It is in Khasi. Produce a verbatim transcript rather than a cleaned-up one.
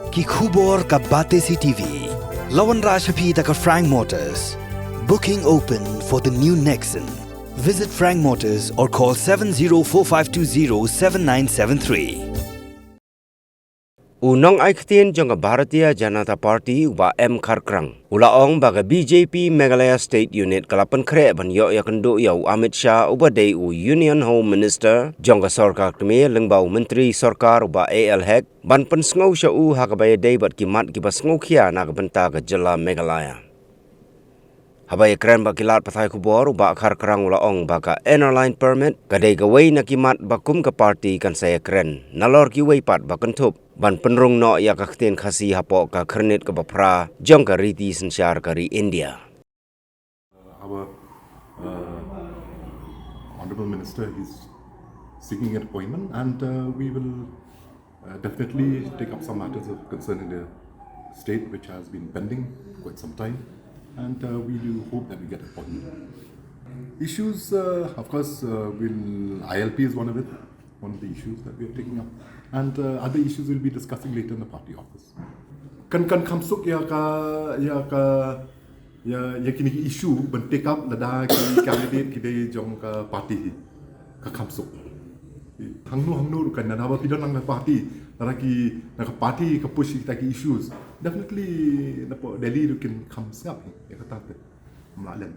Ki khubor ka Batesi T V. La wanrah sha phi da ka Frank Motors. Booking open for the new Nexon. Visit Frank Motors or call seven zero four five two zero seven nine seven three. U nong ai ktien jong ka Bharatiya Janata Party u Bah M Kharkrang u la ong ba ka B J P Meghalaya State Unit ka la pynkhreh ban ïoh ïakynduh ïa u Amit Shah uba dei u Union Home Minister jong ka sorkar kmie lyngba u Myntri Sorkar u Bah A L Hek ban pynsngew sha u ha kaba ïadei bad ki mat kiba sngewkhia na ka bynta ka jylla Meghalaya. Haba ïakren bad ki lad pathai khubor u Bah Kharkrang u la ong ba ka Inner Line Permit ka dei kawei na ki mat ba kum ka party kan sa ïakren nalor kiwei pat ba kynthup ban pynrung noh ïa ka ktien Khasi hapoh ka khyrnit kaba phra jong ka riti synshar ka ri India. Our uh, Honorable Minister is seeking an appointment, and uh, we will uh, definitely take up some matters of concern in the state, which has been pending for quite some time, and uh, we do hope that we get appointment. Issues, uh, of course, uh, will I L P is one of it, one of the issues that we are taking up, and uh, other issues we'll be discussing later in the party office. Kan kan kham suk ïa ka ïa ka ïa ïa kine ki issue ban take up lada ki candidate ki dei jong ka party hi. Ka kham suk. Hangno hangno ruh kan, naba phi don na ka party, naba ki na ka party ka push kita ki issues. Definitely napoh Delhi ruh kin kham sngap hi ïa kata te. Mla lem.